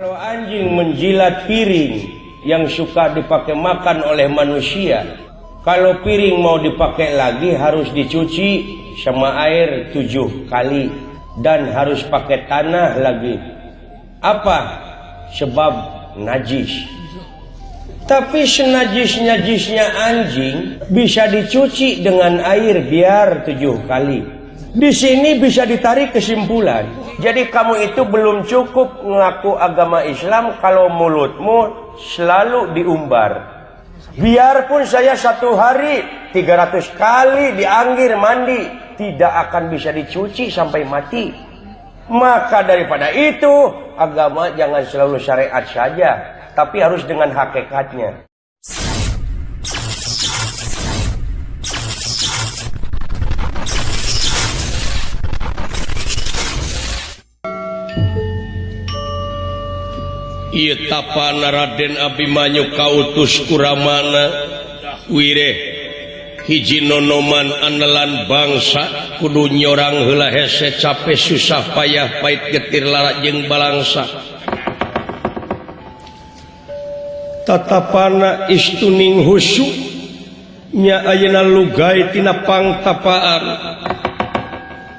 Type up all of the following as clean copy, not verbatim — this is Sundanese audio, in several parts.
Kalau anjing menjilat piring yang suka dipakai makan oleh manusia, kalau piring mau dipakai lagi harus dicuci sama air 7 kali dan harus pakai tanah lagi. Apa? Sebab najis. Tapi senajis-najisnya anjing bisa dicuci dengan air biar 7 kali. Di sini bisa ditarik kesimpulan. Jadi kamu itu belum cukup ngaku agama Islam kalau mulutmu selalu diumbar. Biarpun saya satu hari 300 kali dianggir mandi, tidak akan bisa dicuci sampai mati. Maka daripada itu, agama jangan selalu syariat saja, tapi harus dengan hakikatnya. Ieu tapana Raden Abimanyu kautus kuramana wireh hiji nonoman anelan bangsa kudu nyorang heula hese cape susah payah pait getir lara jeung balangsa. Tatapana istuning husu nya ayeuna lugai tina pangtapaan.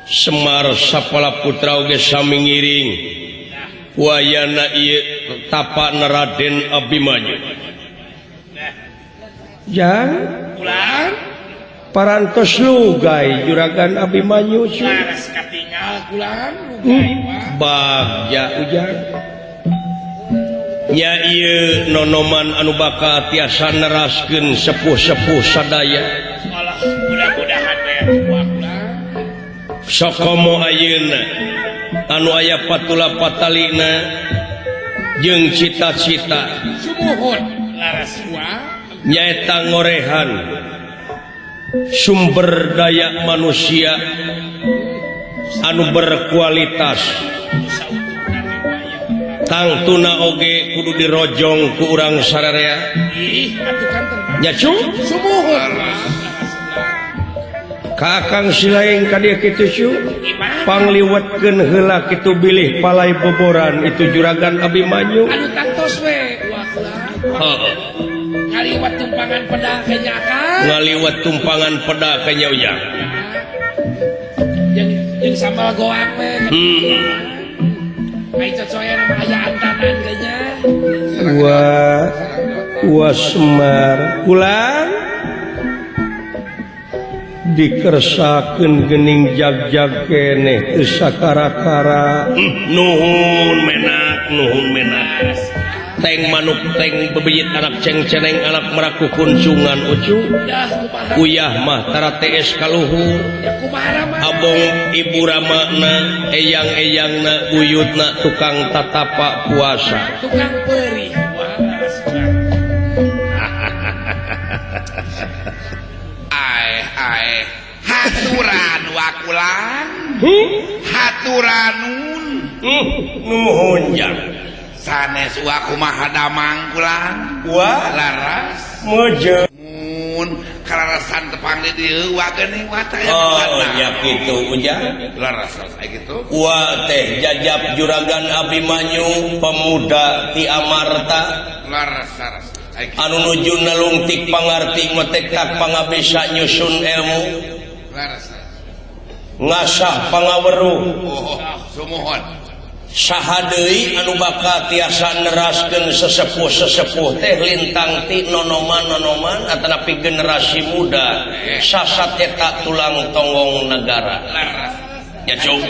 Semar sapala putra oge sami ngiring wayana ieu tapana Raden Abimanyu. Jang ulang parantos lugai juragan Abimanyu cu. Laras katingal kulang lugai mah. Bagja ujang. Nya ieu nonoman anu bakal tiasa neraskeun sepuh-sepuh sadaya. Alah, mudah-mudahan we kulang. Sokomo ayeuna anu aya patula patalina jeung cita-cita sumuhun laras wa nyaeta ngorehan sumber daya manusia anu berkualitas. Tangtuna oge kudu dirojong ku urang sararea. Nya cu sumuhun Kakang silaeng ka dieu kitu cu pangliwetkeun heula kitu bilih palai boboran itu juragan Abimanyu. Anu tangtos we heeh ngaliwat tumpangan peda kenya Kang. Ngaliwat tumpangan peda kenya ujang. Jeung jeung sambal goang we. Ai cocoyan mah aya antanan kenya. Wa wa Semar pulang dikersakeun gening jag-jag keneh teu sakara-kara. Nuhun menak, nuhun menak. Teng manuk teng bebejit anak ceng-ceneng anak meraku kuncungan ucu. Uyah mah tara tees kaluhur. Abong ibu ramana eyang-eyangna buyutna tukang tatapa puasa. Tukang perih. Ae haturan wakulan haturanun nuhun jang sanes wa kumaha damang kulan wa laras mojo mun kalarasan tepang di dieu wa geuning wa teh. Oh nya kitu ujang laras aya kitu wa teh jajab juragan Abimanyu pemuda ti Amarta laras laras anu nuju nalungtik pangarti metekak pangabisa nyusun ilmu ngasah pangaweruh. Sumuhun saha deui anu bakal tiasa neraskeun sesepuh-sesepuh teh lintang ti nonoman-nonoman atanapi generasi muda sasat eta tulang tonggong negara. Ya cuk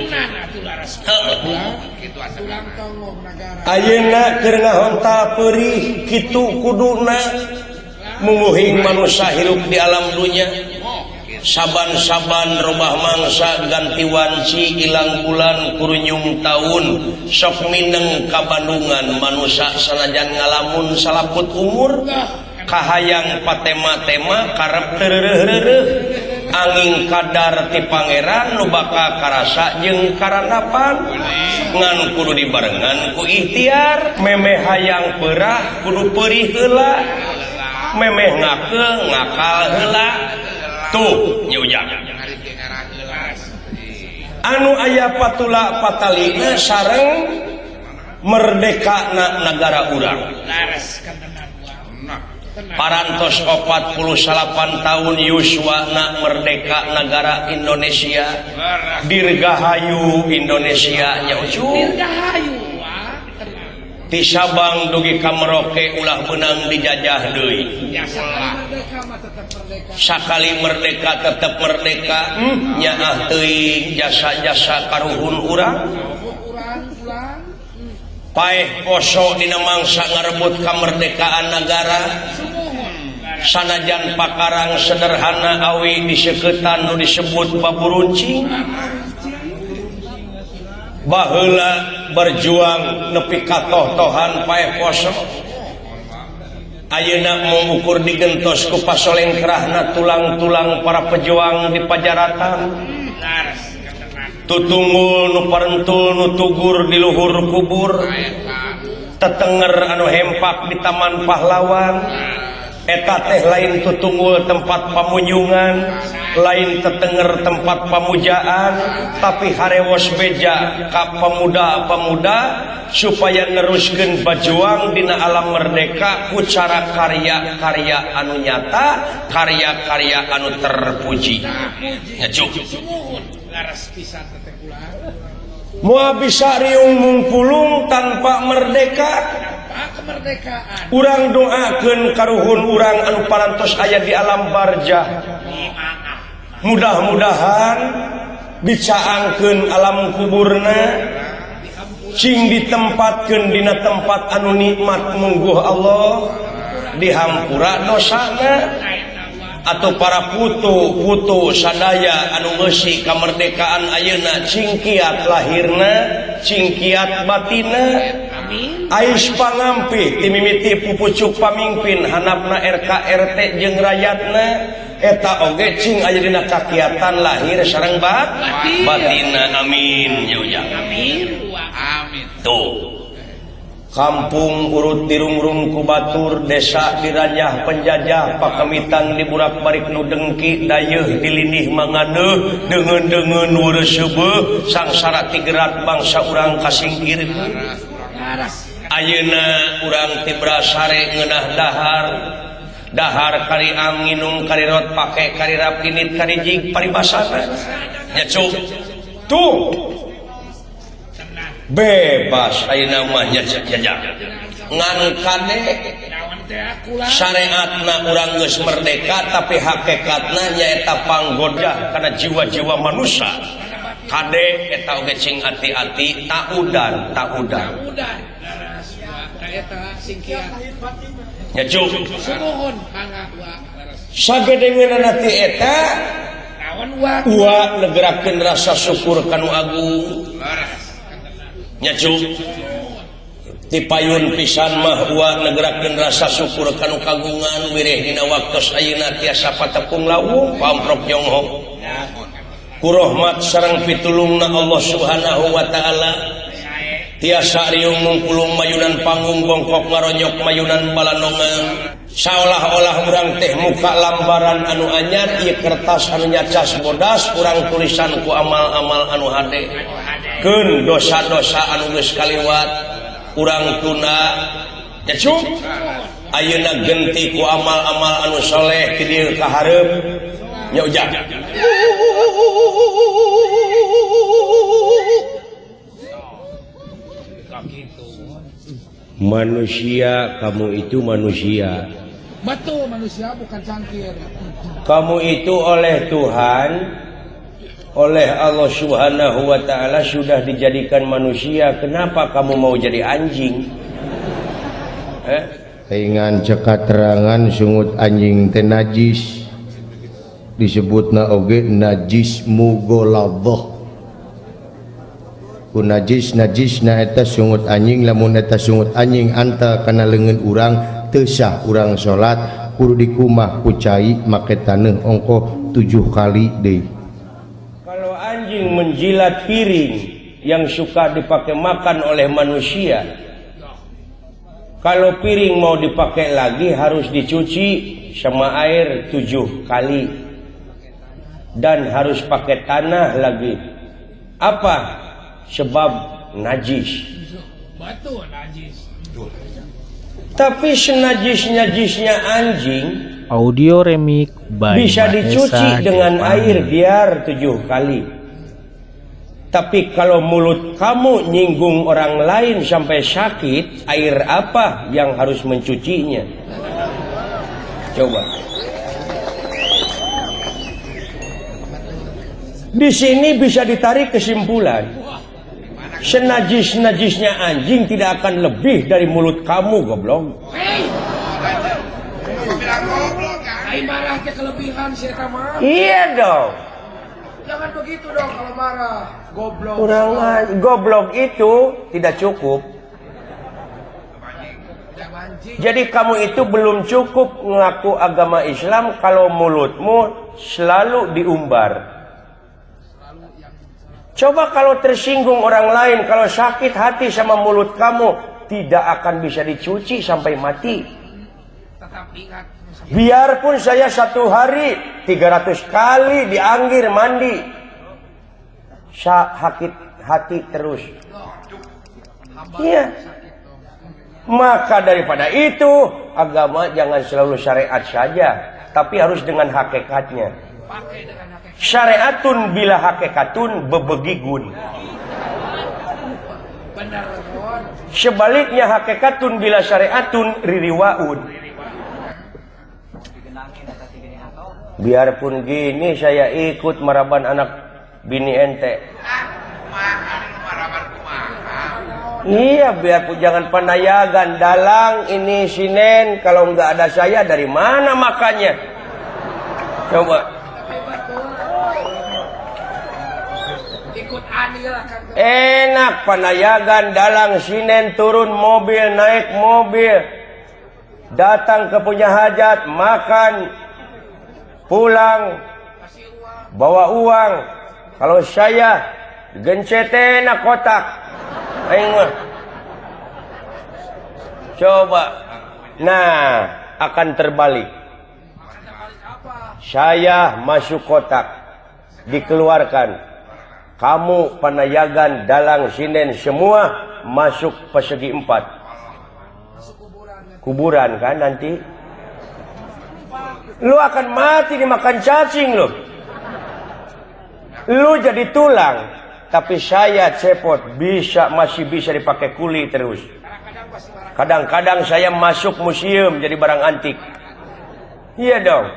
ayeuna keur ngahontal peurih kitu kuduna mumuhing manusia hirup di alam dunya. Saban-saban robah mangsa ganti wanci ilang bulan kurunyung taun sok mineng ka Bandungan manusia sanajan ngalamun salaput umur kahayang patema-tema karep tereureureuh angin kadar ti pangeran nu bakal karasa jeung karanapan ngan kudu dibarengan ku ikhtiar memeh hayang peurah kudu peurih heula memeh ngakeul ngakal heula tuh nya ujang anu aya patula patalina sareng Merdeka na negara urang. Parantos 48 tahun yuswana merdeka negara Indonesia. Dirgahayu Indonesia nya ucu. Dirgahayu. Ti Sabang dugi ka Merauke ulah beunang dijajah deui. Sakali merdeka tetep merdeka, nyaah teuing jasa-jasa karuhun urang. Paeh poso dina mangsa ngarebut kamerdekaan nagara. Sanajan pakarang sederhana awi diseketan nu disebut baburuncing. Baheula berjuang nepi ka toh-tohan paeh poso. Ayeuna mung ukur digentos ku pasolengkrahna tulang-tulang para pejuang di pajaratan. Tutunggul nu parentul nu tugur di luhur kubur. Tetenger anu hempak di taman pahlawan. Eta teh lain tutunggul tempat pamunjungan, lain tetenger tempat pamujaan, tapi harewos beja ka pemuda-pemuda supaya neruskeun bajuang dina alam merdeka ku cara karya-karya anu nyata, karya-karya anu terpuji. Nya cuk. Moal bisa riung mungpulung tanpa merdeka. Kemerdekaan. Urang doakeun karuhun urang anu parantos aya di alam barjah. Mudah-mudahan dicaangkeun alam kuburna, cing ditempatkeun dina tempat anu nikmat mungguh Allah, dihampura dosana. Atau para putu-putu sadaya anu ngeusi kamerdekaan ayeuna cing kiat lahirna, cing kiat batinna. Ais pangampih timimiti pupucuk pamingpin hanapna RK RT jeung rayatna eta oge cing aya dina kakiatan lahir sareng batinna. Amin ya ujang. Amin. Amin. Tuh. Kampung urut dirungrung ku batur, desa diranyah penjajah, pakemitan diburak-barik nu dengki, dayeuh dilindih manganeuh, deungeun-deungeun weureus seubeuh, sangsara tigerat bangsa urang kasingkirkeun. Ayeuna urang tibra sare ngeunah dahar, dahar kari am nginum kari rot pake kari rap init kari jig paribasana. Nya cuk. Tuh. Bebas ayeuna mah nya jajah. Ngan kade syariatna urang geus merdeka tapi hakikatna nyaeta panggoda kana jiwa-jiwa manusia. Kade eta oge cing ati-ati taudan taudan. Nya cuk. Sagedengeunana ti eta ua negerakeun rasa syukur ka nu agung. Nya cuk. Tipayun pisan mah ua negerakeun rasa syukur ka nu kagungan wireh dina waktos ayeuna tiasa patepung lawung pamprok nyonghok. Ku rahmat sareng pitulungna Allah Subhanahu wa taala tiasa riung mungkulung mayunan panggung bongkok ngaronyok mayunan balanongan. Saolah-olah urang teh muka lambaran anu anyar ieu kertas anu nyacas bodas urang tulisan ku amal-amal anu hade. Keun dosa-dosa anu geus kaliwat urang tunda nya cuk. Ayeuna genti ku amal-amal anu soleh ti dieu ka hareup nya ujang. Manusia, kamu itu manusia. Betul, manusia bukan cangkir. Kamu itu oleh Tuhan, oleh Allah Subhanahu wa taala sudah dijadikan manusia. Kenapa kamu mau jadi anjing? Saingan cekaterangan sungut anjing teh najis. Disebutna oge najis mughaladzah. Ku najis najisna eta sungut anjing, lamun eta sungut anjing anta kana leungeun urang teu sah urang salat, kudu dikumah ku cai make taneuh ongkoh 7 kali deui. Kalau anjing menjilat piring yang suka dipakai makan oleh manusia, kalau piring mau dipakai lagi harus dicuci sama air 7 kali dan harus pakai tanah lagi. Apa sebab najis? Betul, najis. Tapi senajis-najisnya anjing Audio remix by bisa Mahesa dicuci dengan Devani. Air biar 7 kali. Tapi kalau mulut kamu nyinggung orang lain sampai sakit, air apa yang harus mencucinya? Coba. Di sini bisa ditarik kesimpulan. Senajis-najisnya anjing tidak akan lebih dari mulut kamu, goblok. Hei, ai marah teh kelebihan si eta mah. Iya dong. Jangan begitu dong kalau marah. Goblok. Kurang goblok itu tidak cukup. Jadi kamu itu belum cukup ngaku agama Islam kalau mulutmu selalu diumbar. Coba kalau tersinggung orang lain, kalau sakit hati sama mulut kamu, tidak akan bisa dicuci sampai mati. Tetap ingat. Biarpun saya satu hari 300 kali dianggir mandi, sakit hati terus. Iya. Maka daripada itu, agama jangan selalu syariat saja, tapi harus dengan hakikatnya. Syariatun bila hakikatun bebegigun. Sebaliknya hakikatun bila syariatun ririwaun. Biarpun gini saya ikut maraban anak bini ente. Iya, biarpun jangan panayagan dalang ini sinen, kalau nggak ada saya dari mana makannya? Coba. Enak panayagan dalang sinen turun mobil, naik mobil, datang ke punya hajat, makan, pulang, bawa uang. Kalau saya gencetena kotak. Ayo. Coba. Nah, akan terbalik. Saya masuk kotak, dikeluarkan. Kamu panayagan dalang sinen semua masuk persegi 4. Kuburan kan nanti. Lu akan mati dimakan cacing lu. Lu jadi tulang, tapi saya cepot bisa masih bisa dipakai kuli terus. Kadang-kadang saya masuk museum jadi barang antik. Iya dong.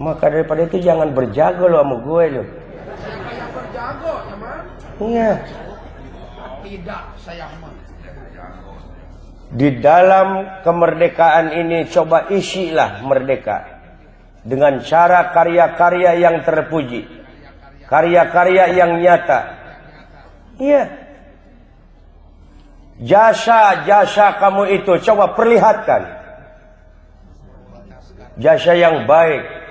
Maka daripada itu jangan berjago lo sama gue lo. Siapa yang berjago, ya man? Iya. Tidak, saya mah. Di dalam kemerdekaan ini coba isilah merdeka dengan cara karya-karya yang terpuji, karya-karya yang nyata. Iya. Jasa-jasa kamu itu coba perlihatkan. Jasa yang baik.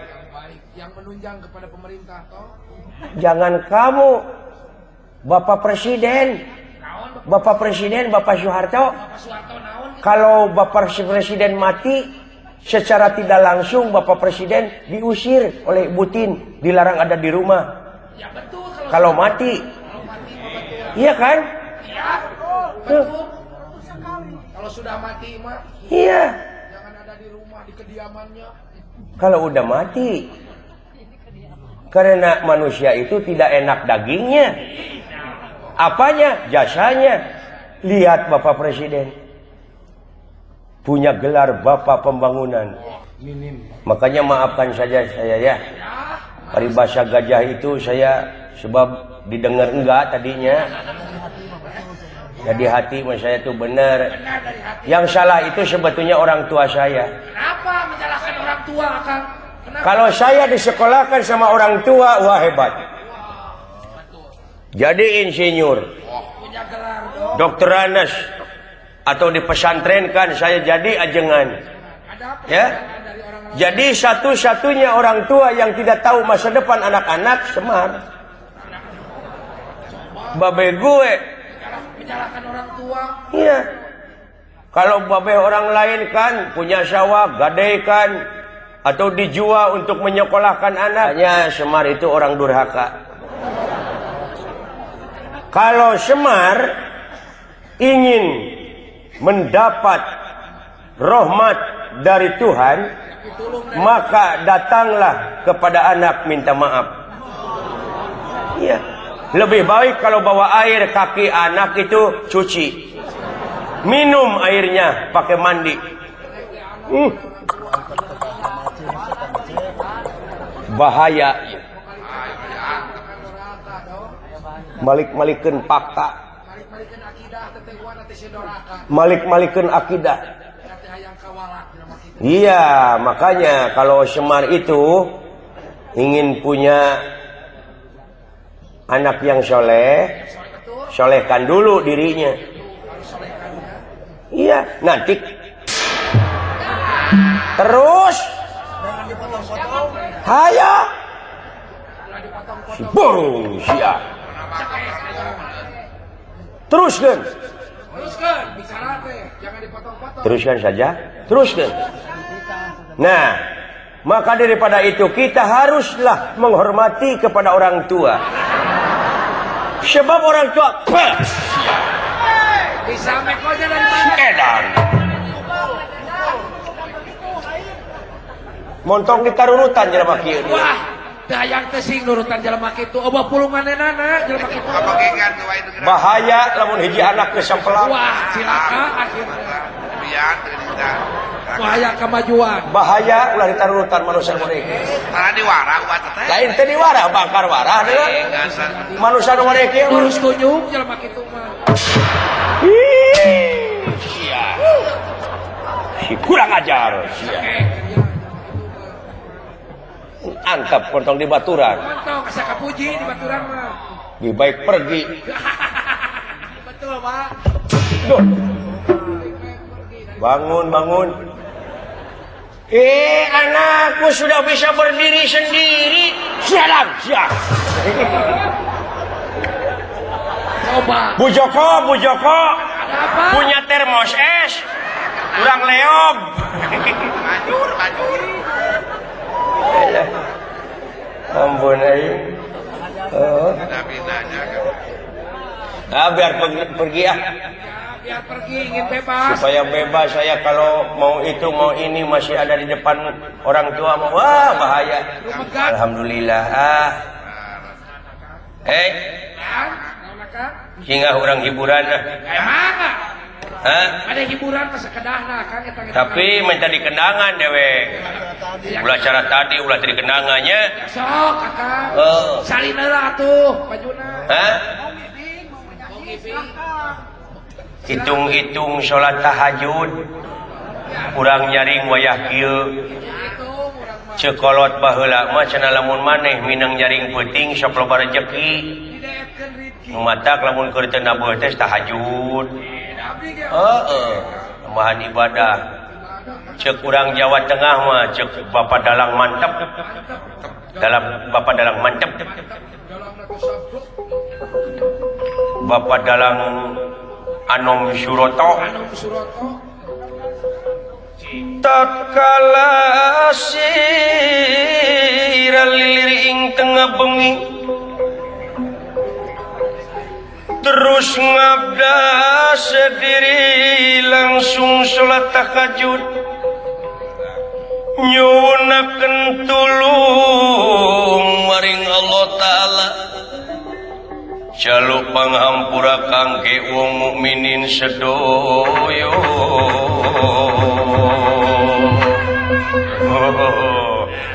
Yang menunjang kepada pemerintah toh. Jangan kamu Bapak Presiden, Bapak Presiden, Bapak Soeharto. Kalau Bapak Presiden mati, secara tidak langsung Bapak Presiden diusir oleh Ibu Tin, dilarang ada di rumah. Ya, betul, kalau mati. Kalau mati betul. Iya kan? Iya, betul. Kalau sudah mati mah. Iya. Jangan ada di rumah di kediamannya. Kalau udah mati. Karena manusia itu tidak enak dagingnya. Apanya? Jasanya. Lihat Bapak Presiden. Punya gelar Bapak Pembangunan. Makanya maafkan saja saya ya. Paribasa gajah itu saya sebab didengar enggak tadinya. Jadi hati saya itu benar. Yang salah itu sebetulnya orang tua saya. Kenapa menyalahkan orang tua, Kang? Kenapa? Kalau saya disekolahkan sama orang tua, wah hebat. Jadi insinyur, dokter Anas, atau dipesantrenkan saya jadi ajengan. Ya. Jadi satu-satunya orang tua yang tidak tahu masa depan anak-anak Semar. Babe gue menyalahkan orang tua. Iya. Kalau babe orang lain kan punya sawah, gadaikan atau dijual untuk menyekolahkan anaknya, Semar itu orang durhaka. Kalau Semar ingin mendapat rahmat dari Tuhan, maka datanglah kepada anak minta maaf. Iya. Lebih baik kalau bawa air kaki anak itu cuci. Minum airnya pakai mandi. Bahaya. Malik-malikeun fakta. Malik-malikeun akidah. Iya, makanya kalau Semar itu ingin punya anak yang soleh, solehkan dulu dirinya. Iya, nanti terus haya si burung sia. Teruskan. Teruskan saja, teruskan. Nah, maka daripada itu kita haruslah menghormati kepada orang tua. Sebab orang tua edan. Montong ditarurutan jelema kieu. Wah, dayang teh sing nurutan jelema kitu. Obah pulunganenana jelema kitu. Bahaya lamun hiji anak geus sampelak. Wah, cilaka akhirna. Bahaya kemajuan. Bahaya ulah ditarurutan manusia nu mereka. Tara diwarah ubat teh. Lain teh diwarah bakar warah deui. Manusia nu mereka lurus kunjung jelema kitu mah. Sia. Si kurang ajar sia. Antap kontong di baturan. Kontong asa kapuji di baturan mah. Lebih baik pergi. Betul, Pak. Duh. Bangun, bangun. Anakku sudah bisa berdiri sendiri. Sialan, siap. Coba. Bu Joko, Bu Joko. Ada apa? Punya termos es. Kurang leog. Majur, majur. Ampun aing. Ah, biar pergi ah. Biar pergi, ingin bebas. Supaya bebas saya kalau mau itu mau ini masih ada di depan orang tua mau, wah bahaya. Alhamdulillah ah. Hingga orang hiburan ah. Hah? Ada hiburan masa kedahna Kang eta. Tapi minta dikendangan dewe. Ulah cara tadi ulah tadi kendangannya. Sok Akang. Salin heula atuh bajuna. Hah? Hitung-hitung sholat tahajud kurang nyaring wayah kieu. Ceuk kolot baheula mah cenah lamun maneh minang nyaring peuting sok loba rejeki. Nu matak lamun keur teu nabuh teh tahajud. Tambahan ibadah. Ceuk urang Jawa Tengah mah ceuk Bapak Dalang mantep. Dalam Bapak Dalang mantep. Bapak Dalang Anom Suroto. Tatkala sira lilir ing tengah bengi terus ngabda sendiri langsung sholat tahajud nyuwunaken tulung maring Allah Ta'ala jaluk panghampura kangge wong mukminin sedoyo.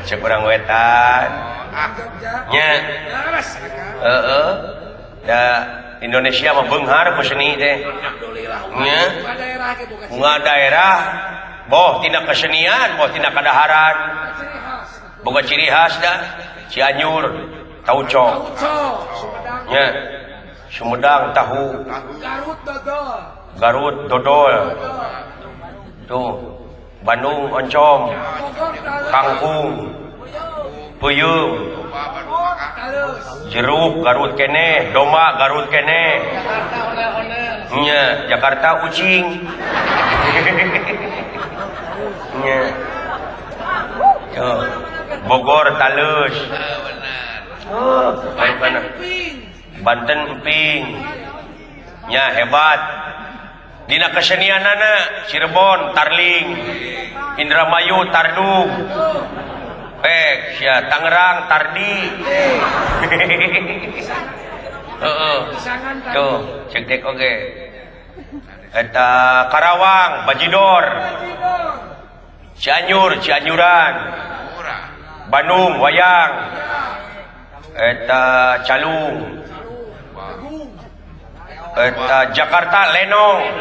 Cek urang wetan nya heeh da Indonesia mah beunghar ku seni teh. Nya. Bunga daerah boh tina kesenian, boh tina kadaharan. Boga ciri khas dah. Cianjur tauco. Nya. Sumedang tahu. Garut dodol. Garut dodol. Tuh. Bandung oncom. Kangkung. Peuyeum. Jeruk Garut keneh, domba Garut keneh. Nya, Jakarta ucing. Nya. Bogor talus. Oh, Banten emping nya hebat dina kesenianana Cirebon Tarling Indramayu Tardug sia Tangerang Tardi heeh tuh cek dek oge eta Karawang Bajidor Cianjur Cianjuran Bandung wayang eta Calung eta Jakarta Lenong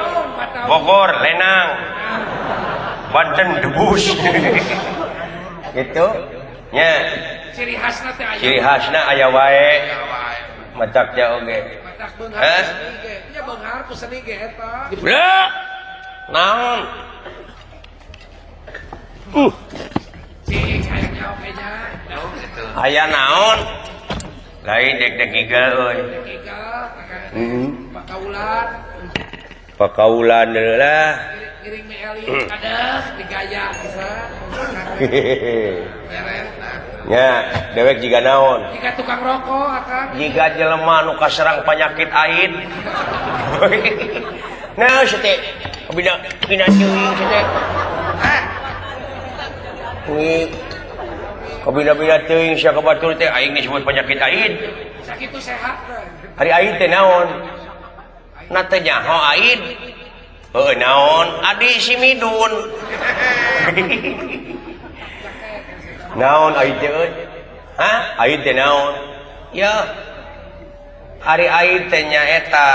Bogor Lenang Banten Debus gitu nya ciri khasna teh aya ciri khasna aya wae matak teh oge matak beunghar seni ge nya beunghar ku seni ge eta naon cing aya oge nya aya naon lain dek-dek igel euy pakaulan pakaulan lah ngiring meli ada digaya bisa nya dewek jiga naon jiga tukang rokok akang jiga jelema nu kaserang penyakit aid nah sete bina bina ceuing sete kuwi kabina-bina teuing sia ka batur teh aing disebut penyakit aid sakitu sehat hari aid teh naon na teh nyaho aid heuh naon adi si midun naon aid teh euy hah aid teh naon ya hari aid teh nyaeta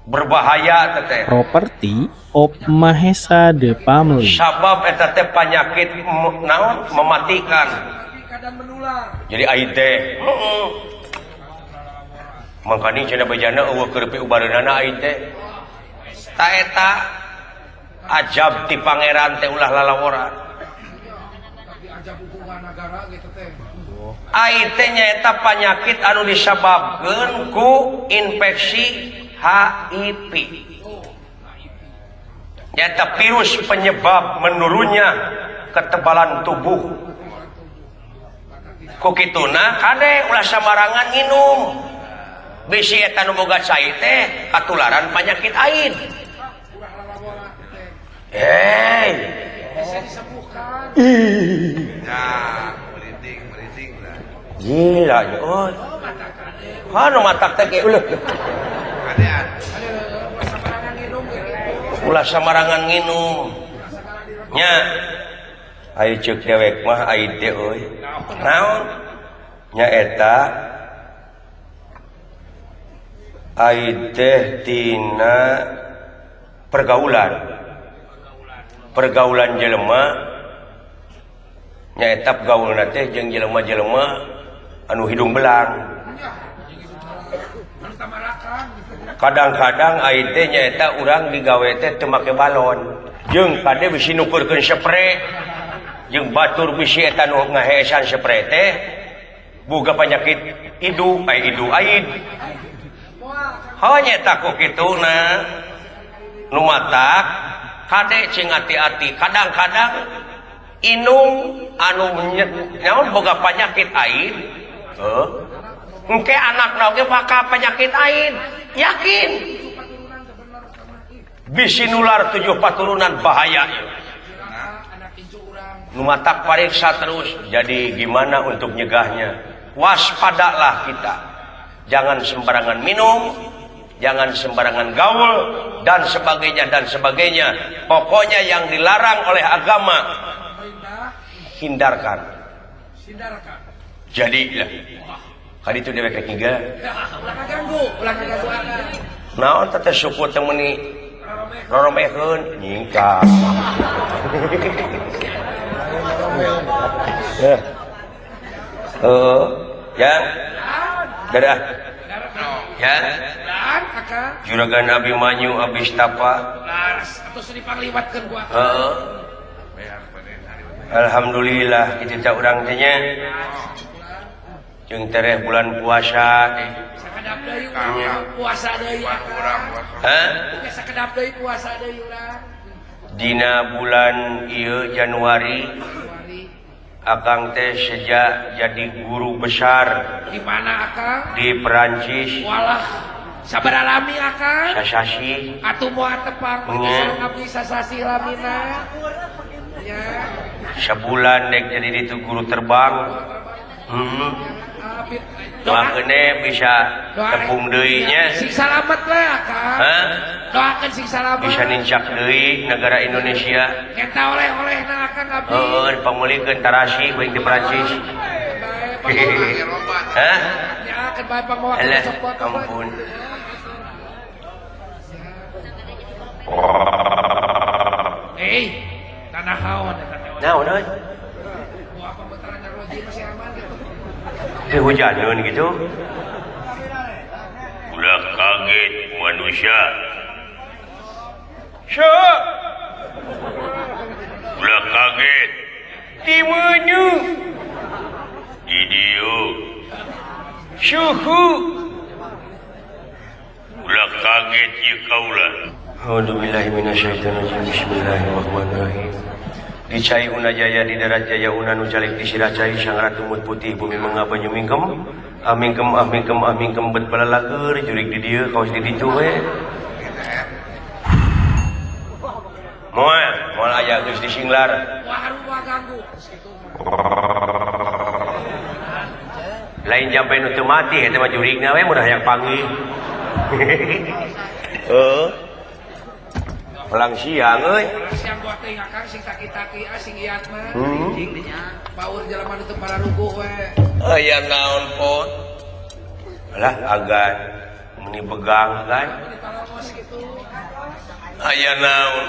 berbahaya teh Property of Mahesa de Family sabab eta teh penyakit naon mematikan jadi aid teh heeh mangkani cenah bejana eueuh keur piubareunana aid teh ta eta ajab ti pangeran teh ulah lalaworan aid teh nyaeta panyakit anu disababkeun ku infeksi HIV nyaeta virus penyebab menurunnya ketebalan tubuh ku kituna kade ulah sambarangan nginum bisi eta nu boga cai teh katularan penyakit aid hei bisa disembuhkan nah merinding merinding lah gila euy kan matak teh ge uleuh ulah samarangan nginum nya ayo ceuk dewek mah aid teh euy naon nya eta aid teh tina pergaulan pergaulan jelema nyaeta gaulna teh jeung jelema-jelema anu hidung belang kadang-kadang aid teh nyaeta urang digawe teh teu make balon jeung kade bisi nukurkeun spray jeung batur bisi eta nu ngaheesan spray teh boga penyakit idu ai idu aid hanya ku kituna nu matak kade cing hati-hati kadang-kadang inung anu nyaon boga penyakit aid heuh engke anakna oge bakal penyakit aid yakin bisi nular 7 paturunan bahaya nu matak pariksa terus jadi gimana untuk nyegahnya waspadalah kita jangan sembarangan minum jangan sembarangan gaul dan sebagainya dan sebagainya. Pokoknya yang dilarang oleh agama hindarkan. Jadi lah kali itu dewek ketiga. Naon teh suku teh meuni roromeheun nyingkah. Ya. Dadah. Ya. Juragan Abimanyu abis tapa. Heeh. Alhamdulillah kitu teh urang teh nya. Jeung tereh bulan puasa teh. Sakedap deui puasa deui urang. Hah? Sakedap deui puasa deui urang. Dina bulan ieu Januari Akang teh sejak jadi guru besar. Di mana Akang? Di Perancis. Walah, sabaraha lami Akang? Sasasi. Atuh moal tepang sareng abdi sasasi lamina. Ya. Sebulan dek jadi itu guru terbang. Doakeun bisa tepung deui nya. Sing salamet we Akang. Hah? Doakeun sing salamet. Bisa nincak deui negara Indonesia. Eta oleh-olehna Akang abdi. Heeh, dipangmeulikeun tarasi bae di Perancis. Hah? Ya, keun bae pangmawa ka ampun. Eh, tanah haon eta teh. Naon euy? Buah pemutaran roji masih aman gitu. Hujaneun gitu. Ulah kaget manusia. Syok. Ulah kaget. Di mana? Di dieu. Suhu. Ulah kaget ieu kaula. A'udzubillahi minasyaitonirrajim. Bismillahirrahmanirrahim. Di cai una jaya di darat jaya una nu calik di sirah cai sang ratu mut putih bumi mengapa nyumingkem amingkem amingkem amingkem bet balalager jurig di dieu kaos di ditu we moal moal aya geus disinglar wah rumah ganggu lain jampe nu teu mati eta mah jurigna we mun hayang panggih heuh pelang siang euy. Siang buah teuing Akang sing taki-taki ah sing iat mah. Paur jelema nu teu pararuguh we. Aya naon pot? Alah agan meni begang kan. Aya naon?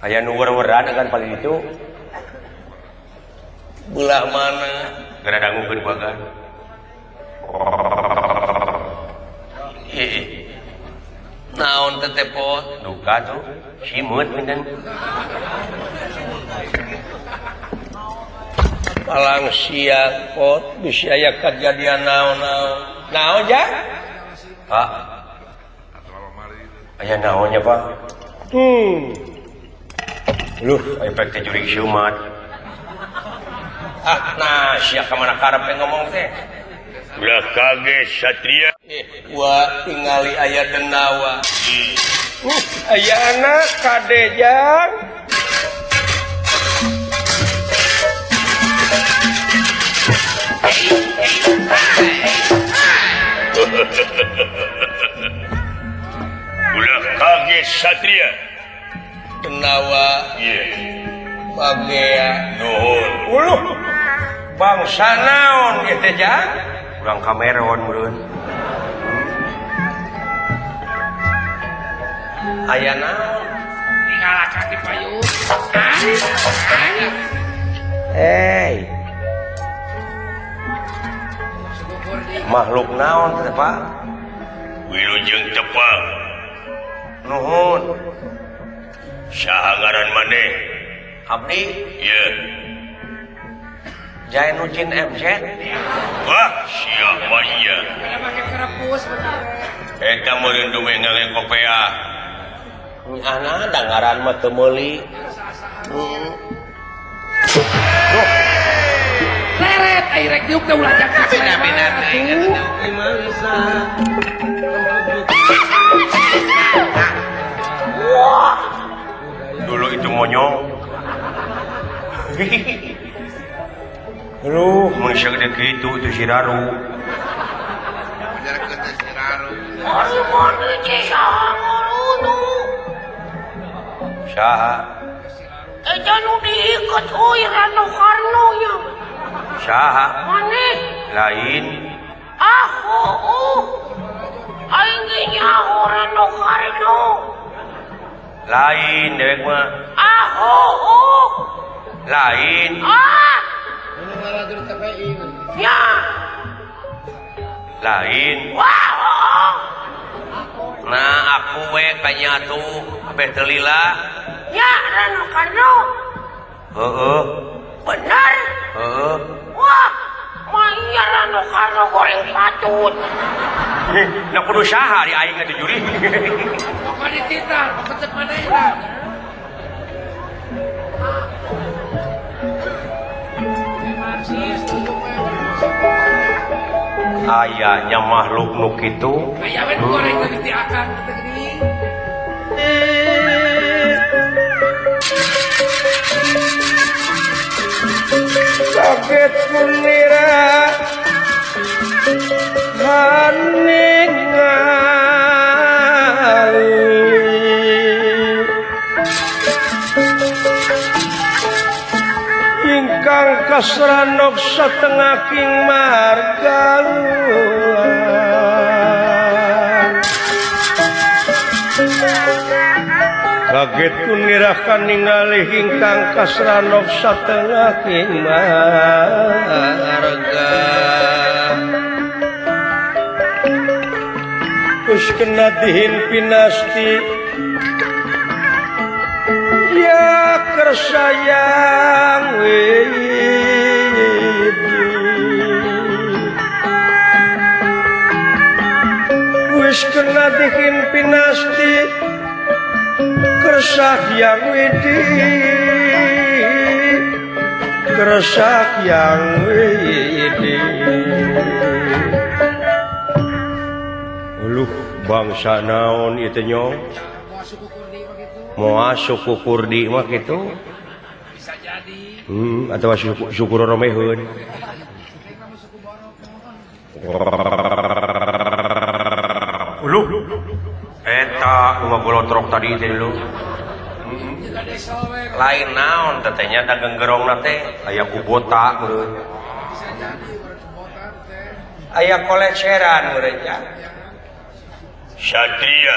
Aya nu wer-weran agan paling itu. Belah mana? Gara dangukeun ku agan. Ih. Naon teh pot? Duka tuh, simeut punten. Palang siang pot bisi aya kajadian naon-naon. Naon ja? Pak. Aya naonnya, Pak? Luh, efek teh jurig siumat. Ah, nah sia ka mana karep ngomong teh. Ulah kaget satria. Wah, tingali aya denawa. Aya anak kade jang. Ulah kaget satria. Denawa. Iya. Bagea. Nuhun. Uluh. Bangsa naon ieu teh jang? Urang Kameron meureun. Aya naon? Ningalakan di payung. Hey. Makhluk naon teh, Pak? Wilujeng tepang. Nuhun. Saha ngaran maneh? Abdi? Ieu. Jainuddin MZ. Wah, siapa ieu? Kada make kerepus bener. Eta meureun dume ngalengkopea. Ana da ngaran mah teu meuli. Duh. Leret ai rek diuk teh ulah jangka. Bina-bina teh Wah. Dulu itu monyong. Aduh, mun sagede kitu itu si Raru. Ajarkeun teh si Raru. Ari mana saha ngurunu? Saha? Eta nu diiket euy Rano Karno nya. Saha? Maneh? Lain. Ah, heueuh. Aing ge nyaho Rano Karno. Lain dewek mah. Ah, heueuh. Lain. Ah. Ya. Lain. Wah, heueuh. Nah, aku we kanyatu abeh teu lila. Ya, Rano Karno. Heeh. Bener. Heeh. Wah, maya Rano Karno goreng patut. Nah kudu saha di aing atuh juri. Pokoknya dititah, pokoknya cek manehna. Ayahnya makhluk nu kitu. Aya we nu goreng geus diakang teh geuning. Kaget kunira haningali ingkang kasranok satengah king marga kaget kunirakan ningali ingkang kasranok satengah king marga Kus kena dihin pinasti ya kersayang widi wis kena dihin pinasti kersayang widi kersayang widi. Luh bangsa naon ieu teh nyong moal suku Kurdi mah kitu bisa jadi atawa suku Romeheun luh eta nu ngagolotrok tadi teh lu lain naon teh nya da genggerongna teh aya kubota meureun aya koleceran meureun nya. Satria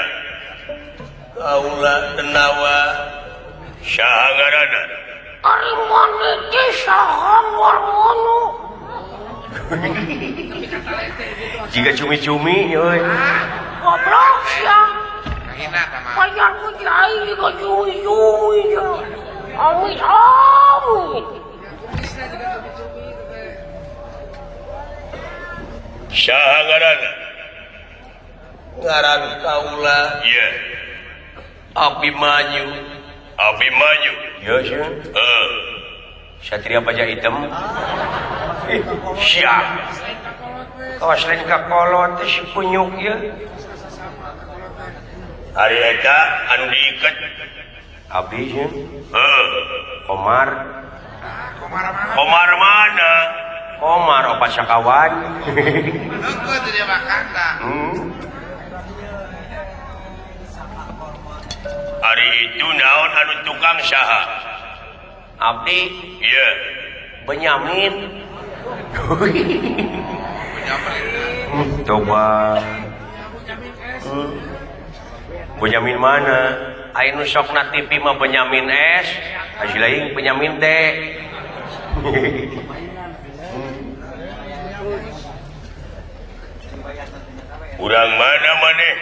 kaula denawa saha ngaranna ari maneh teh saha warmono jiga cumi-cumi euy goblok sia pajar ku aing jiga cumi-cumi amit amit saha ngaranna ngaran kaula iya Abimanyu. Abimanyu ya sia heeh Satria Baja Hitam sia kawas lain ka kolot teh si punyuk ieu ari eta anu diiket abdi sia heeh Komar. Komar mana Komar opat sakawan heukeut teh dia makan tah. Ari itu naon anu tukang saha abdi iya Benyamin. Coba Benyamin mana aya nu sok na TV mah Benyamin S hasil lain Benyamin T. Urang mana maneh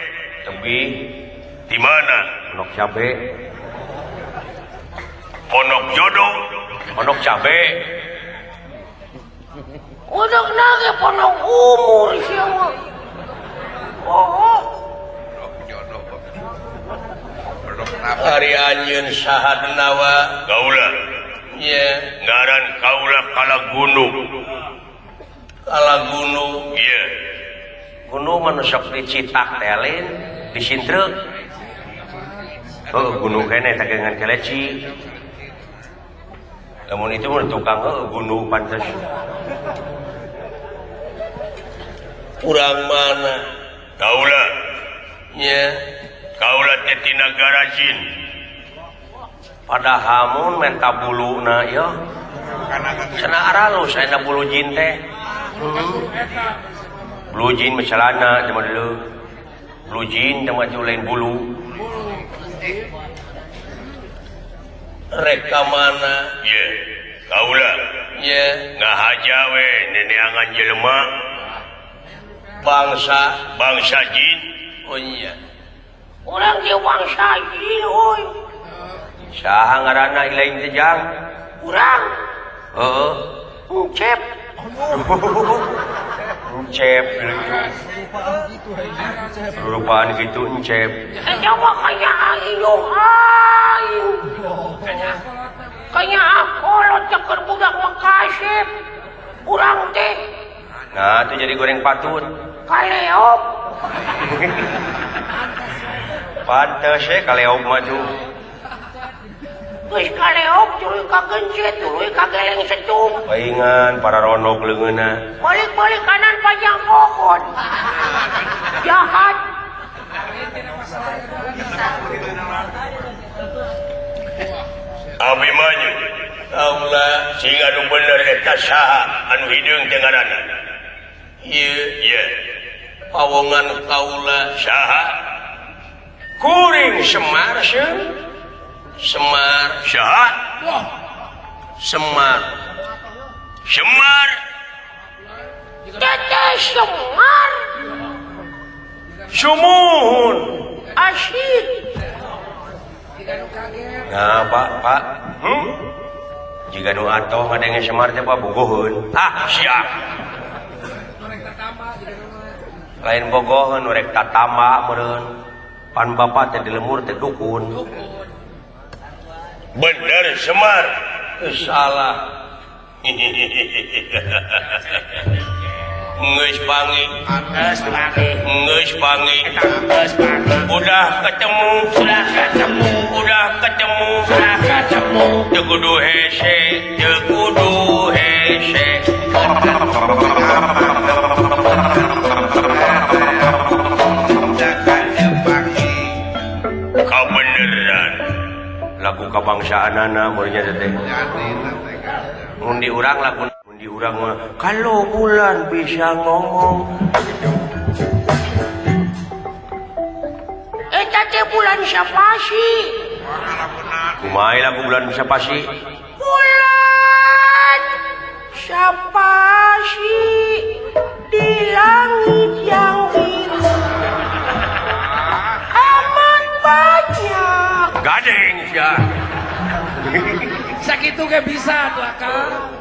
tebi di mana pondok cabe pondok jodoh pondok cabe udah nage pondok umur siapa oh pondok jodoh ari anjeun saha denawa kaula nya ngaran kaula kala gunung kala gunung ieu gunung mah nu sok dicitak teh lain disintreuk. Oh, gunung kene tagengan keleci. Lamun itu mah tukang gunung pantes. Urang mana? Kaula. Nya, kaula teh ti nagara jin. Padahal mun menta buluna ya. Cenah aralus aya bulu jin teh. Bulu jin mah celana zaman dulu. Bulu jin zaman itu lain bulu. Rek ka mana? Ye, kaula. Ye, ngahaja we neneangan jelema bangsa bangsa jin. Oh iya. Urang ge bangsa jin euy. Saha ngaranna lain teh jang? Urang. Heeh. Encep. Encep. Rupaan gitu encep. Eta mah kaya aing aing. Kaya akolot keur budak mah kasep. Urang teh. Nah, itu jadi goreng patut. Kaleop. Pantes ya kaleop mah tuh. Geus kaleop tuluy ka gencet, tuluy ka geleng setum. Paingan para ronok leungeunna. Balik-balik kanan panjang pohon. Jahat. Abimanyu Kaula sing anu bener eta saha anu hideung teh ngaranna. Ieu ieu pawongan kaula saha? Kuring Semar seung. Semar saha? Semar. Semar. Teteh Semar. Sumuhun. Asyik. Nah, Pak, Pak. Jika nu atoh ngadenge Semar teh Pak bogoheun. Ah, siap. Lain bogoheun rek tatamba meureun. Pan bapak teh di lemur teh dukun. Bener Semar. Salah. Geus panggih. Geus panggih. Udah ketemu, sudah ketemu, udah ketemu, sudah ketemu. Teu kudu hese, teu kudu hese. Kabeneran. Lagu kabangsaanana meureun teh. Mun di urang lagu di urang mah kalau bulan bisa ngomong. Eta teh bulan siapa sih? Kumaha lagu bulan siapa sih? Bulan siapa sih di langit yang biru amat banyak. Gading sia. Sakitu ge bisa tuh akang.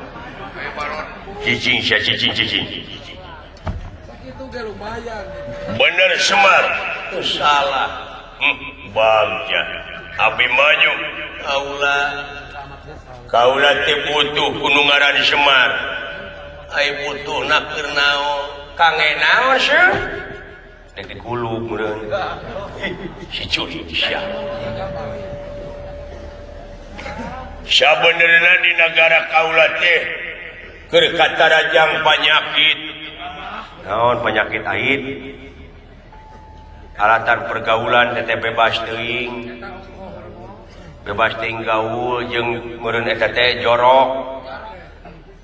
Cicing sia cicing cicing. Sakitu ge lumayan. Bener Semar. Salah. Bagja. Abimanyu kaula. Kaula teh butuh ku nu ngaran Semar. Ai butuhna keur naon? Kangge naon seuh? Dek dikulub meureun. Si curi sia. Sabenerna di nagara kaula teh keur katarajang panyakit. Naon penyakit ait? Alatan pergaulan teh bebas teuing. Bebas teuing gaul jeung meureun eta teh jorok.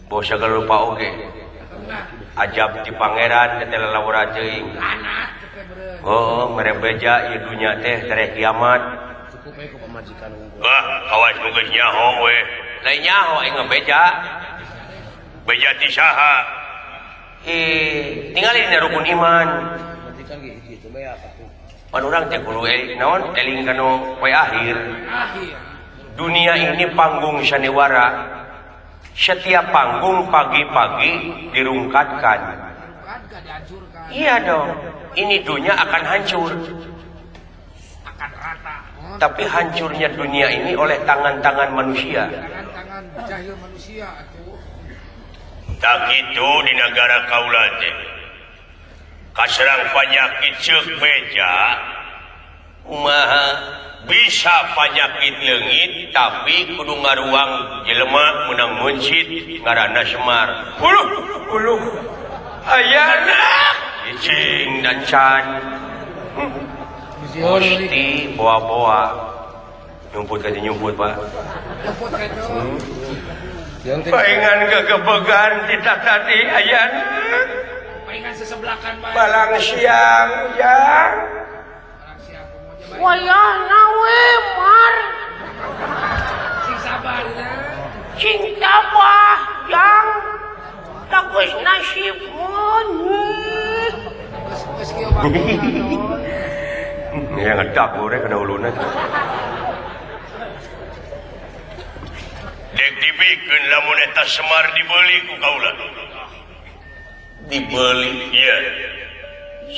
Boh sagala rupa oge. Ajab ti pangeran teh lalawara teuing. Oh, mere beja ieu dunya teh tereh kiamat. Wah, awas nu geus nyaho we. Lain nyaho aing ngabeja. Beja ti saha? Ningali dina rukun iman. Pan urang teh kudu naon eling kana poe akhir. Dunia ini panggung sandiwara. Setiap panggung pagi-pagi dirungkatkan. Iya dong. Ini dunia akan hancur. Tapi hancurnya dunia ini oleh tangan-tangan manusia. Tangan-tangan jahil manusia atuh. Tak itu di negara kaula teh. Kaserang penyakit ceuk beja. Kumaha bisa penyakit leungit tapi kudu ngaruang jelema meunang meuncit ngaranna Semar. Uluh, uluh. Ayana cicing dan can. Gusti boa-boa. Nyumput ka nyumput, Pak. Nyumput ka itu. Paingan gegebegan kita tadi ayana. Paingan sesebelakan bae. Balang siang, ujang. Balang siang kumaha. Wayahna we mar. Sing sabar nya. Sing tabah jang. Bagus nasib mun. Geus kieu wae. Ya ngedak gore kana uluna. Dek dibikeun lamun eta Semar dibeli ku kaula. Dibeli ieu.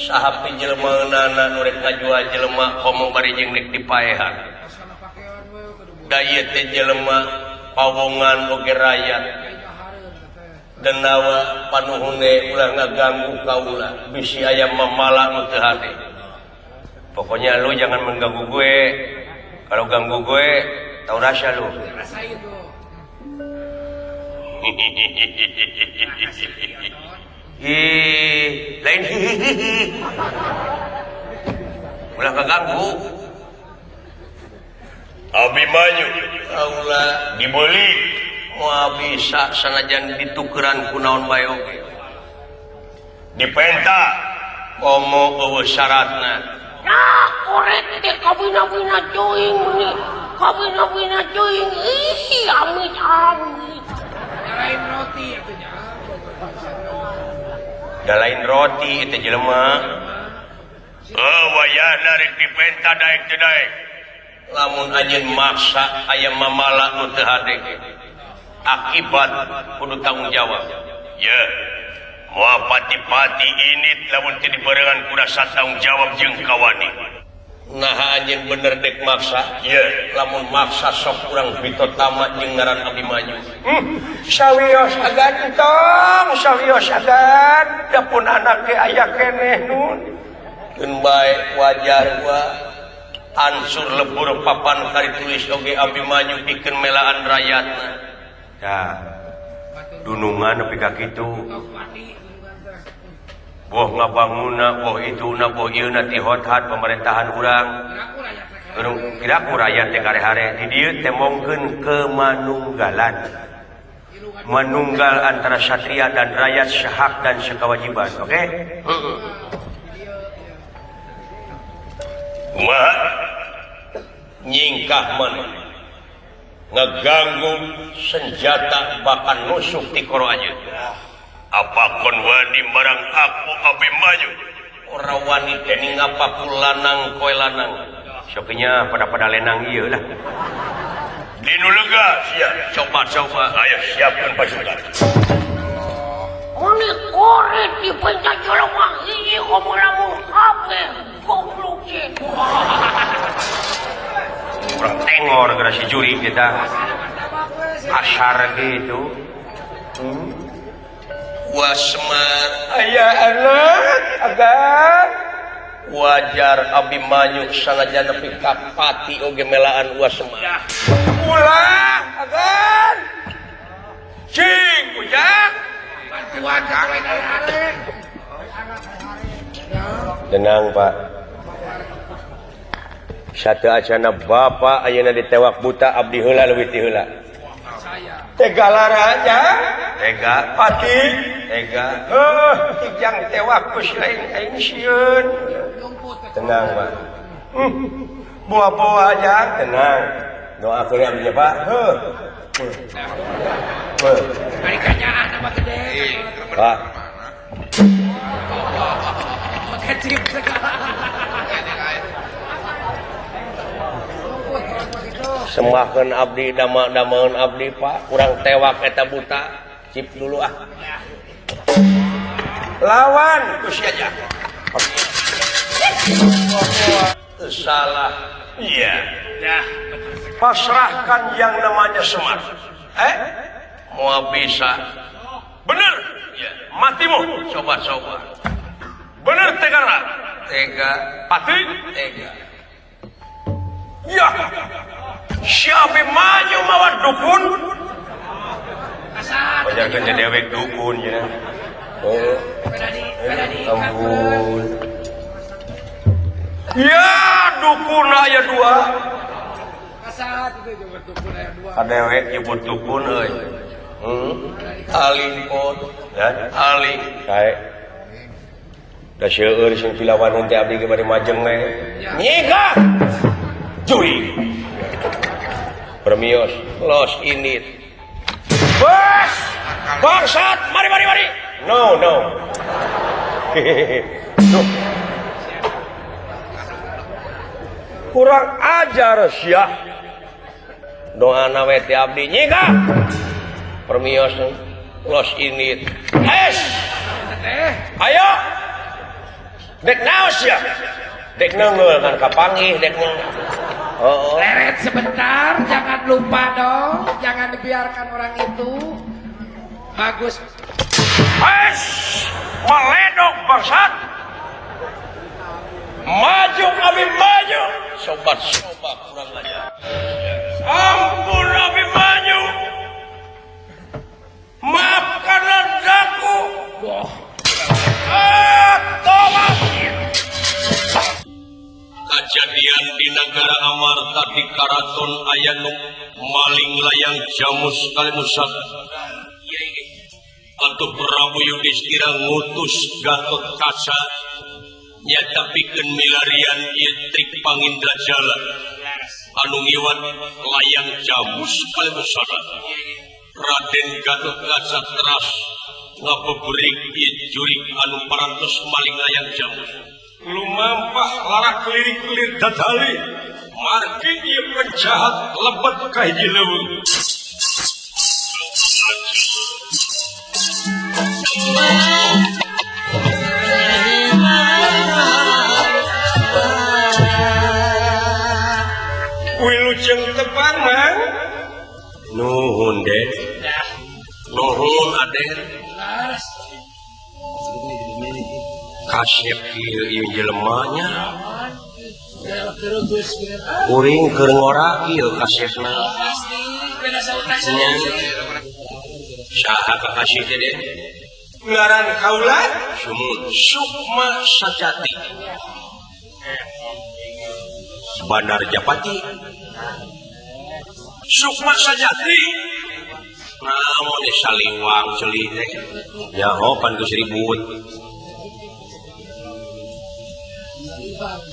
Saha pi jelema nu rek ngajual jelema komo bari jeung rek dipaehan. Da ieu teh jelema pawongan oge rakyat. Denawa panuhune ulah ngaganggu kaula bisi aya mamala nu teu hade. Pokoknya lu jangan mengganggu gue. Kalau ganggu gue, tahu rasa lu. Ih, lain hihihi. Ulah keganggu. Abimanyu kaula dibeli. Moal bisa sanajan ditukeran ku naon bae oge. Dipenta komo eueuh syaratna. Nah, korek teh kabina-bina teuing meuni. Kabina-bina teuing. Ih, amit-amit. Lain roti atuh nya. Da lain roti itu jelema. Oh, wayahna rek dipenta daek teu daek. Lamun anjeun maksa aya mamala nu teu hade. Akibat kudu tanggung jawab. Ye. Moal pati-pati ini lamun teu dibarengan ku rasa tanggung jawab jeung kawani. Naha anjeun bener dek maksa? Ye, lamun maksa sok urang pitotama jeung ngaran Abimanyu. Sawios agan tong, sawios agan, da pun anak ge aya keneh nun. Keun bae wajar gua ansur lebur papan kari tulis oge Abimanyu pikeun melaan rakyatna. Ya, dunungan nepi ka kitu. Boh ngabanguna, boh ituna, boh ieuna ti hot-hat pemerintahan urang. Kira ku rakyat teh kare-hare di dieu teh mongkeun kemanunggalan. Manunggal antara satria dan rakyat sehak dan sekewajiban, oke? Okay? Kumaha? Nyingkah maneh ngeganggu senjata bahkan nusuk ti koro anjeun. Apa kon wani marang aku Abimanyu? Ora wani dening apa ku lanang koe lanang. Sokinya pada-pada lenang ieu lah. Dinu lega sia, coba-coba ayo siapkan pasukan. Muni korek dipenta jelema hiji komo lamun kabeh goblok ye. Urang tengor gara si juri kita. Kasar gitu. Wasmar aya anak agan wajar Abimanyu sanajan nepi ka pati oge melaan Wasmar. Ulah agan cing ujang bantuan hare. Tenang Pak. Satu acana bapak ayeuna ditewak buta abdi heula leuwih ti heula. Tega lara aja, tega pati, tega. Heuh, kijang tewak ku lain aing sieun. Tenang, Pak. Buah-buah aja, tenang. Doa keur abdi Pak. Heuh. Heuh. Bari kanyaah nama gede. Pak. Kecil segala. Sembahkeun abdi dama-damaeun abdi Pak, urang tewak eta buta, cip dulu ah. Lawan ku sia aja. Salah. Iya. Pasrahkan yang namanya Semar. Mau bisa. Bener. Ya. Matimu coba-coba. Bener tega. Tega. Pati. Tega. Ya. Siapa maju mawa dukun? Pajarkeun jadi dewek dukun ya. Oh. Ampun. Ya, dukun aya dua. Kadewek nyebut dukun euy. Aling pot, ya, aling kae. Da seueur sing pilawanan teh abdi ge bade majeng we. Nyigah. Juri. Permios, los init. Bos! Bangsat, mari mari mari. No, no. No. Kurang ajar sia. Doana we teh abdi nyigah. Permios, los init. Es. Ayo. Dek naos ya. Dek neungeul kan kapanggih dek neungeul. Oh, oh. Leret sebentar, jangan lupa dong, jangan dibiarkan orang itu. Bagus. Wes, meledok bangsat. Maju kami maju. Sobat sobat kurang ajar. Ampun Abimanyu. Maafkanlah aku. Ah, tolong. Kajadian di negara Amarta di Karaton aya nu maling layang jamus kalimusak. Atuh Prabu Yudhistira ngutus Gatot Kaca nyata pikeun milarian ieu trik pangindrajala anu ngiwat layang jamus kalimusak. Raden Gatot Kaca teras ngabeberik ieu jurik anu parantos maling layang jamus. Lumampah larak lirik-lirik dadali margi ieu penjahat lebet ka hiji leuweung. Wilujeng tepang Mang. Nuhun Den. Nuhun Aden. Kasep ieu ieu jelema nya. Kuring keur ngora ieu kasepna. Saha kakasih teh Den? Ngaran kaula Sumun Sukma Sajati. Bandar Japati. Sukma Sajati. Namun saliwang ceuli teh. Nyaho pan geus ribut.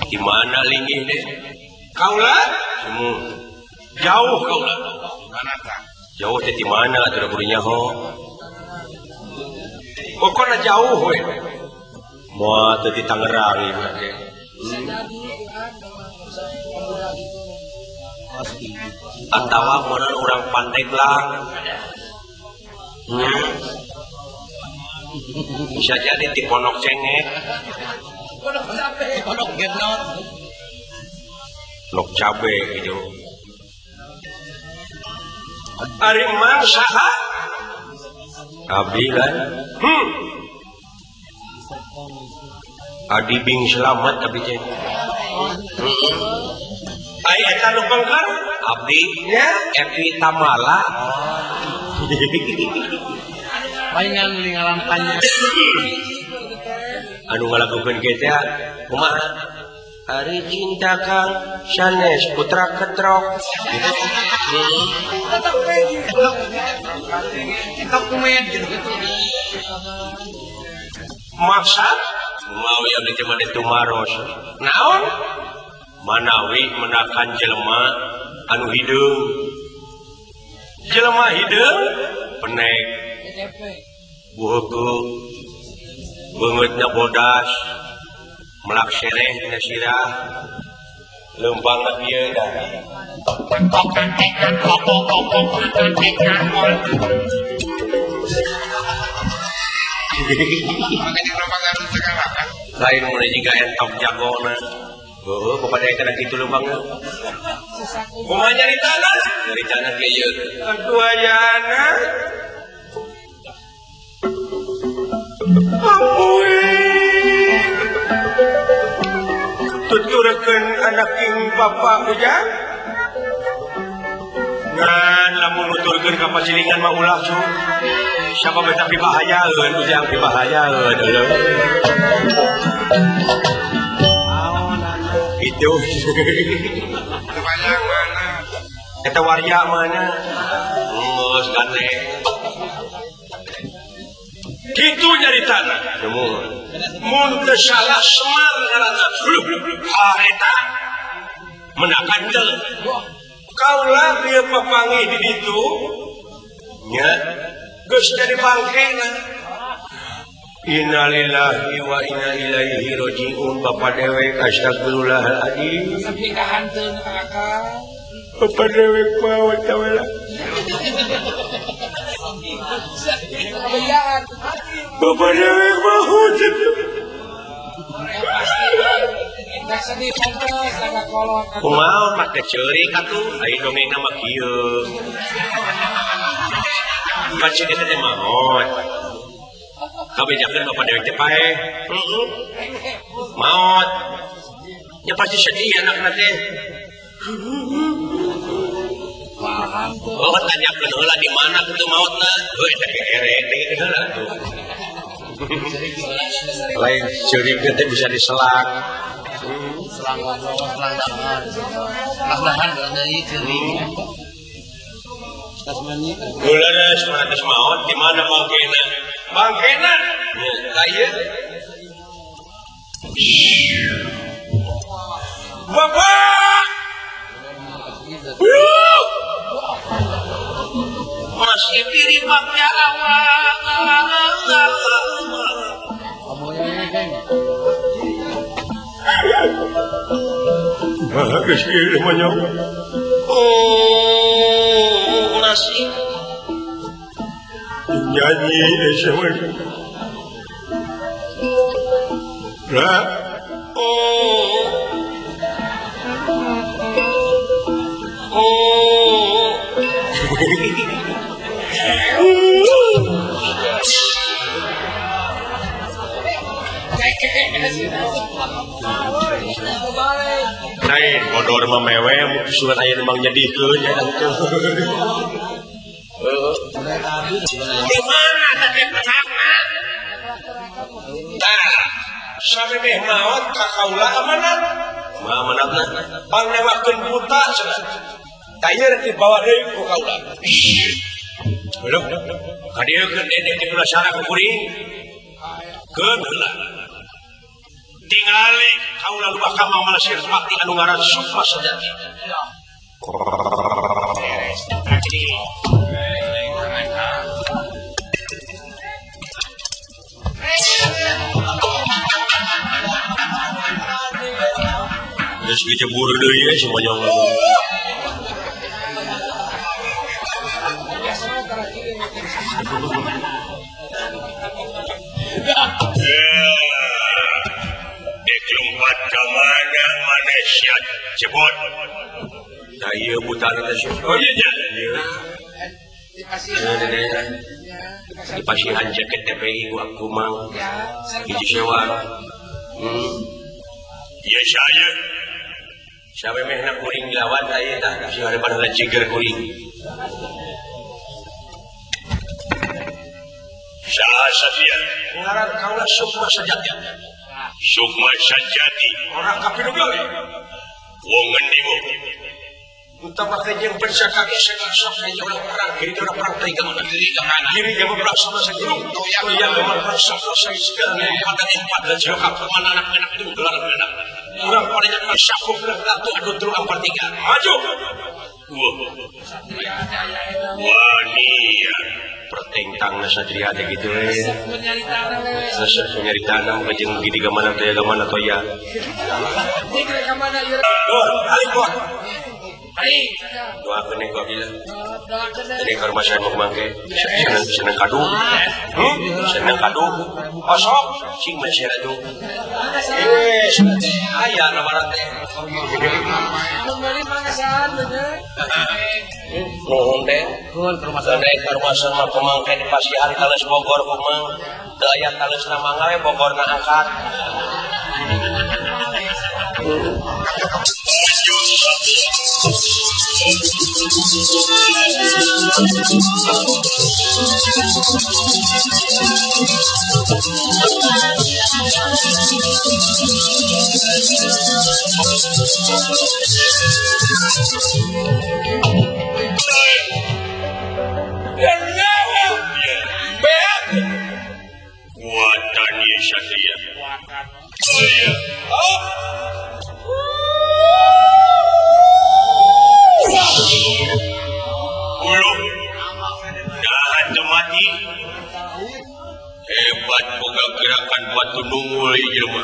Di mana linggih deh? Kaula? Sumun. Jauh kaula. Jauh teh di mana atuh kudu nyaho. Pokokna jauh we. Moal teu di Tangerang ieu mah teh. Atawa meureun urang Pandeglang. Bisa jadi di Pondok Cengek. Pondok Gendot. Pondok Cabe gitu. Ari Mang saha? Abdi kan? Adi Bing Selamat abdi teh. Ai eta nu pengker? Abdi nya Epi Tamala. Mainan ngaran panjang. Anu ngalakukeun kieu teh kumaha? Ari cinta kang sanes putra ketrok. Maksa mau yang diterima di tumaros. Naon? Manawi menakan jelema anu hideung. Jelema hideung penek. Buheukeung. Beungeutna bodas. Melak sereh dina sirah. Leumpangna ieu dah. Lain mulai jika entok jagona. Heuh, pokoknya eta kitu leumpangna. Kumaha nyaritana? Nyaritana ge ieu. Aduh ayana. Ampun. Tuturakeun anak ing bapa ujang. Ngan lamun nuturkeun ka pasilingan mah ulah cu. Siapa betah pibahayaeun ujang pibahayaeun eueuh. Itu. Kebayang mana? Eta waria mana? Geus gane. Kitu nyaritana. Mun teu salah Semar ngaranna. Ah eta menakan teu. Kaula ieu papanggih di ditu nya geus jadi bangkena. Innalillahi wa inna ilaihi rajiun. Bapa dewek astagfirullahaladzim. Sampai kahanteun akang. Bapa dewek maot tawala. Bapa dewek maot. Kumaha make ceurik atuh, ai dongengna mah kieu. Pan si eta teh maot. Kabejakeun bapa dewek teh paeh. Maot. Ya pasti sedih anakna teh. Oh, tanyakeun heula di mana kitu maotna. Heuh eta keere teh heula tuh. Lain ceurik teh bisa diselak. Selang selang dahan. Selang dahan deui ceurik. Ulah geus maot di mana bangkena? Bangkena. Nya ieu. Bapak. Masih diri baknya awal. Oh, nasi nyanyi lah. Oh, oh. Lain bodor mah mewe surat aya nu nyedihkeun nya teh. Di mana teh pesakna? Tah, samemeh maot ka kaula amanat. Mah amanatna pangnewakeun buta cenah. Tah ieu dibawa deui ku kaula. Heuh. Kadieukeun dede teh penasaran ku kuring. Keun heula. Tingali kaula lubah ka mamana sir bakti anu ngaran Sukma Sejati. Geus gejebur deui ye semuanya. Dikelumpat ka mana manusia jebot. Tah ieu butana teh. Oh iya nya. Dipasihan jaket TPI ku aku mah. Hiji sewa. Ieu saya. Samemehna kuring lawan tah ieu tah si harapan heula ciger kuring. Saha sadia? Ngaran kaula Sukma Sejati. Sukma Sejati orang kapiluga we. Wong ngendi mu? Entah pakai jeung persaka ge sok ka urang perang kiri urang perang teh ka mana kiri ka mana kiri ka perang sama saguru toya ka perang sama saguru empat empat dan jauh ka mana anak-anak itu gelar anak urang paling saku satu adu telu empat tiga maju. Wah nia pertengtang satria teh kitu we. Resep nyari tanah jeung gidi ka mana toya ka mana toya. Dor, alih bot. Doakeun ku abdi lah. Ini ka rumah saya mau mangke. Seneng seneng kadu. Seneng kadu. Osok sing masih atuh. Eh, aya nawaran teh. Nuhun teh. Nuhun ka rumah saya. Ka rumah saya mah kumangke di pasihan tales Bogor kumang. Teu aya talesna mangga we Bogorna angkat. Kuatan Satria. Belum dahan mati. Hebat boga gerakan batu nungul jelema.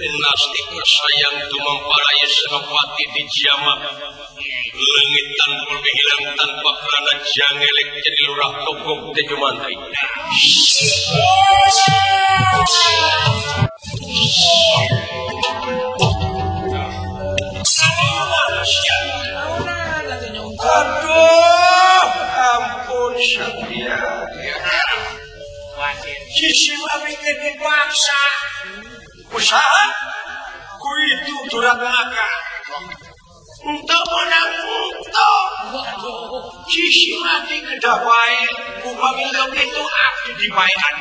Nasib sayang tumampalaya Senopati di Jamak leungit tanpa hilang tanpa karena jangelek jadi lurah togok Tejo Mantri. Usaha ku itu duraka untuk menang untuk sisi mati kedah wae upami itu abdi dipaean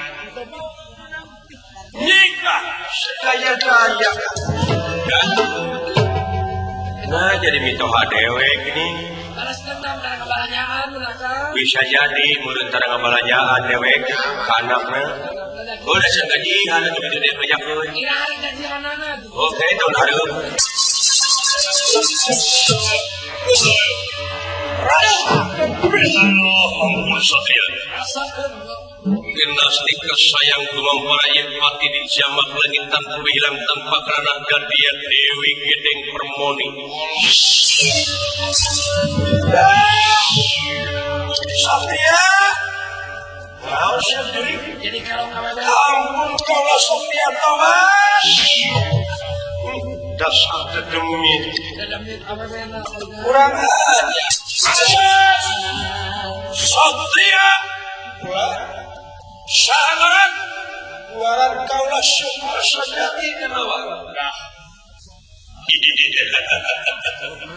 nikah sedaya-daya. Nah jadi mitoha dewek ini bisa jadi meureun tara ngabalanjaan dewek ka anakna. Oh dasar gajian atuh kitu deh bejakeun. Oke tahun hareup. Ampun satria. Genastika sayang kumampara yen mati di jamak langit tanpa hilang tanpa kerana gadia Dewi Gedeng Permoni. Satria, kau sendiri. Jadi kalau ampun kaulah Satria Thomas. Dasar dedemit. Kurang aja. Satria. Sangat waran kaulah sukma sejati kenapa?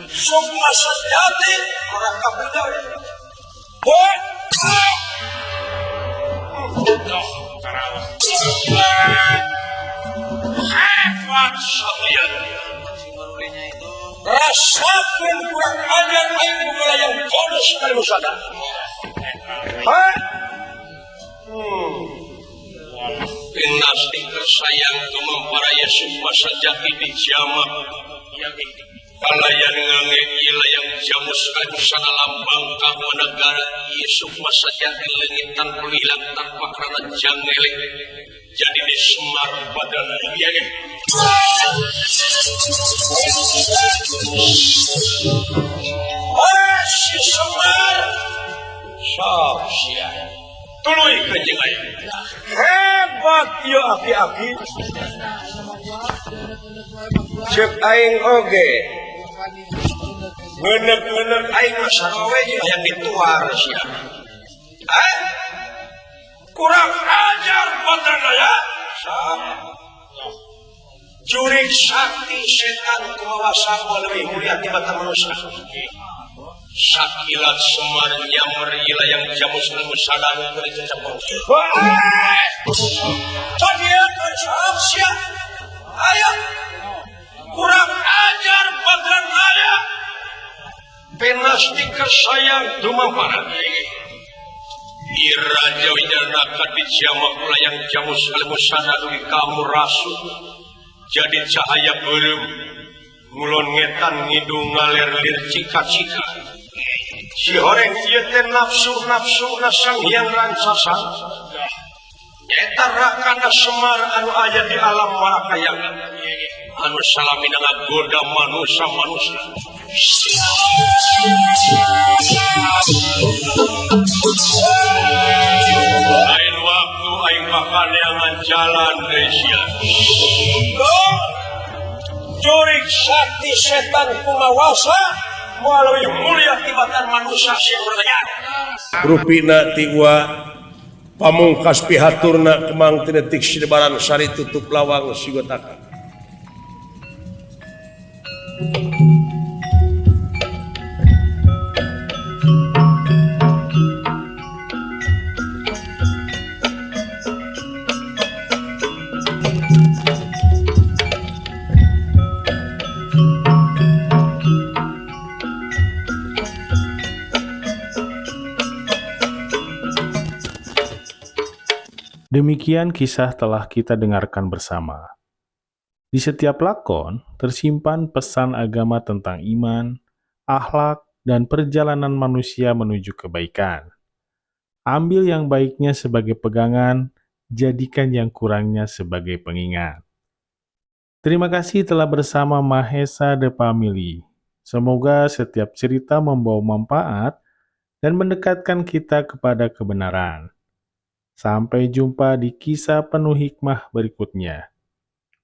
Sukma sejati orang kapital. Hebat satria. Rasakan kurang ajar ibu melayang bonus kalau sadar. Pinastika sayang tumempara Sukma sejati di jamak kalayan ngange ilayang jamus sana lambang kamu negara Sukma sejati lengit tanpa hilang tanpa kerana jangelek jadi di semar badan ya. Si Semar sok sia tuluy kanjeng aya. Hebat ieu aki-aki. Ceuk aing oge. Ngeuneuh-ngeuneuh aing mah sarua jeung yang dituar sia. Kurang ajar badana. Jurik sakti setan kuwasa leuwih mulia tibatan manusia. Sakilat semar nyamar ilayang jamus sadang dari cecepong. Ayo kurang ajar badan aya. Penastika sayang dumampara. Iraja widanaka di jamak layang jamus sadang kamu rasul. Jadi cahaya beureum ngulon ngetan ngidung ngaler lir cika-cika. Si horeng ieu teh nafsu-nafsuna sang hyang rancasa. Eta rakana Semar anu aya di alam marakayangan. Anu salamina ngagoda manusia-manusia. Lain waktu aing makan yang jalan Asia. Jurik sakti setan kumawasa melalui mulia tibatan manusia sing bertanya. Rupina tiwa pamungkas pihaturna kemang tinetik sidebaran sari tutup lawang sigotaka. Demikian kisah telah kita dengarkan bersama. Di setiap lakon tersimpan pesan agama tentang iman, akhlak, dan perjalanan manusia menuju kebaikan. Ambil yang baiknya sebagai pegangan, jadikan yang kurangnya sebagai pengingat. Terima kasih telah bersama Mahesa The Family. Semoga setiap cerita membawa manfaat dan mendekatkan kita kepada kebenaran. Sampai jumpa di kisah penuh hikmah berikutnya.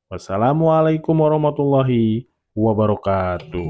Wassalamualaikum warahmatullahi wabarakatuh.